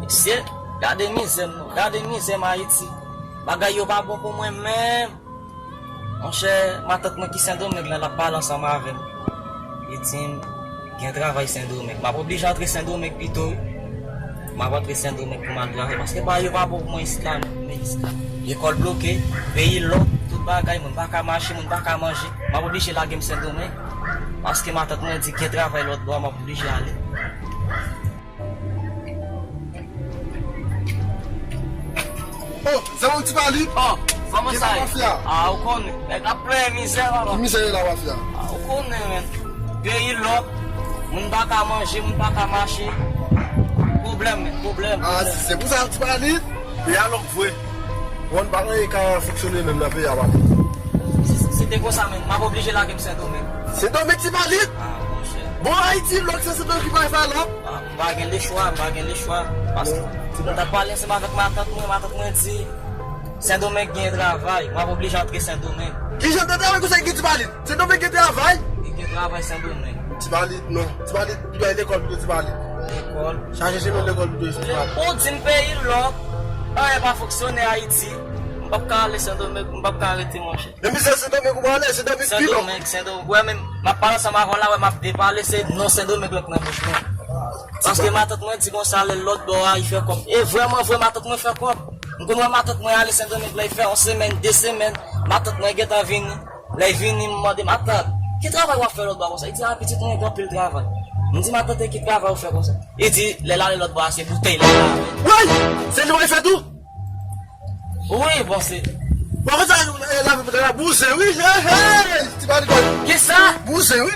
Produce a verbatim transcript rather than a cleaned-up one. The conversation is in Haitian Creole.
Mesye, gade mizè m non, gade mizè m Ayiti. Bagay yo pa bon pou mwen menm. Monchè, matant mwen ki Sendomeng la, l ap pale ansanm avè m. Li di m, gen travay Sendomeng. M ap oblije antre Sendomeng pito, wi. M ap antre Sendomeng pou m al travay, paske bagay yo pa bon pou mwen isit la, non. Men isit la, lekòl bloke, peyi lòk, tout bagay, moun pa ka mache, moun pa ka manje. M ap oblije lage m Sendomeng, paske matant mwen di gen travay lòt bò, m ap oblije ale. Oh, zanmi m Ti Palit. Oh, kòman sa ye? Ki la mafya? Ah, ou konnen. Nèg ap plenyen mizè, papa. Ki mizè ye la, mafya? Ah, ou konnen, men. Peyi lòk, moun pa ka manje, moun pa ka mache. Pwoblèm, men, pwoblèm, ah, pwoblèm. Si se pou sa, Ti Palit, peyi a lòk vre. Bon, pa gen anyen ka fonksyone menm nan peyi a, papa. Si, si, si te konsa, men, m ap oblije lage m Sendomeng. Sendomeng, Ti Palit? Ah, monchè. Bon, Ayiti lòk, se Sendomeng ki pa fè lòk. Ah, m pa gen lechwa, m pa gen lechwa. Paske m t ap pale ansanm avèk matant mwen, matant mwen di, Sendomeng gen travay, m ap oblije antre Sendomeng. Kijan de travay konsa ki gen Ti Palit? Sendomeng gen travay? Li gen travay Sendomeng. Ti Palit, non. Ti Palit, li bay lekòl pito Ti Palit. Lekòl. Chache chemen lekòl pito Ti Palit. Ou di m peyi lòk, anyen pa fonksyone Ayiti. M p ap ka ale Sendomeng, m p ap ka rete, monchè. Men mizè Sendomeng ou prale, Sendomeng pi lòk. Sendomeng, Sendomeng. Wè, men m ap pale ansanm avè w la, wè, m ap depale, se non Sendomeng lòk nan bouch mwen. Paske matant mwen di konsa, lè lòt bò a, li fè kòb. E vrèman vre, matant mwen fè kòb. M konn wè matant mwen ale Sendomeng la, li fè yon semèn, de semèn, matant mwen gentan vini. Lè l vini, m mande, "Matant, ki travay w ap fè lòt bò a konsa?" Li di, "Ah, pitit mwen, gen anpil travay." M di, "Matant, e ki travay ou fè konsa?" Li di, "Lè l ale lòt bò a, se boutèy la." Woy! Se li w ap fè tou? Wi, bon, se. Bon, konsa, e, lavi pou travay bouzen, wi. Hey, hey! Ti Palit. Kisa? Bouzen, wi.